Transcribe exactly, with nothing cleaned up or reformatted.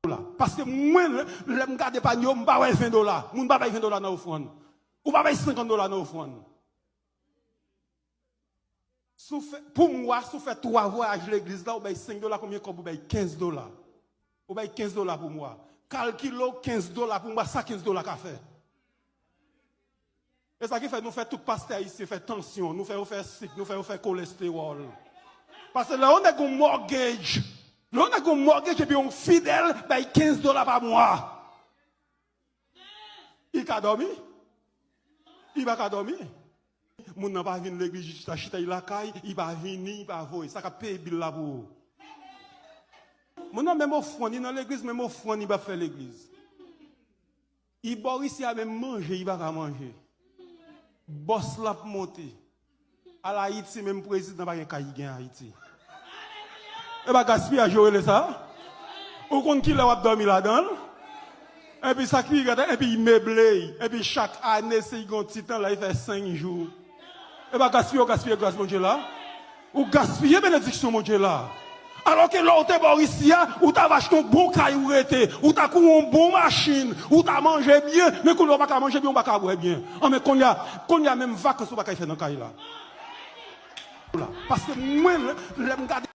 Dola. Paske mwen, lè, lè m gade panye yo, m pa wè ven dola. Moun pa bay ven dola nan ofrann. Ou pa bay senkant dola nan ofrann. Si w fè, pou mwa, si w fè twa vwayaj legliz la, ou bay senk dola, konbyen kòb ou bay? Kenz dola. Ou bay kenz dola pou mwa. Kalkile w kenz dola pou mwa, sa kenz dola ka fè. E sa ki fè nou fè tout pastè ayisyen fè tansyon, nou fè yo fè sik, nou fè yo fè kolestewòl. Paske lè yon nèg gon mortgage, lè yon nèg gon mortgage epi yon fidèl bay kenz dola pa mwa. Li ka dòmi? Li pa ka dòmi. Moun nan pa vin legliz, li chita, chita li lakay, li pa vini, li pa voye. Sa k ap peye bil la pou ou? Moun nan menm ofrann li nan legliz, menm ofrann li p ap fè legliz. Li bò isi a menm manje, li pa ka manje. Bòs la ap monte. Al Ayiti, menm prezidan pa gen kay li gen Ayiti. E pa gaspiyaj yo rele sa? Ou konn kilè w ap dòmi ladan l? Epi sa k pi red, epi l meble, epi chak ane, si l gen yon ti tan la, li fè senk jou. E pa gaspiye, w gaspiye gras Bondye la? Ou gaspiye benediksyon Bondye la. Alò ke lè w te bò isi a, ou t ava achte yon bon kay ou rete, ou ta kouri yon bon machin, ou ta manje byen, men kounye a w pa ka manje byen, ou pa ka bwè byen. An men kounye a, kounye a menm vakans ou pa ka fè nan kay la. Paske mwen, lè, lè m gade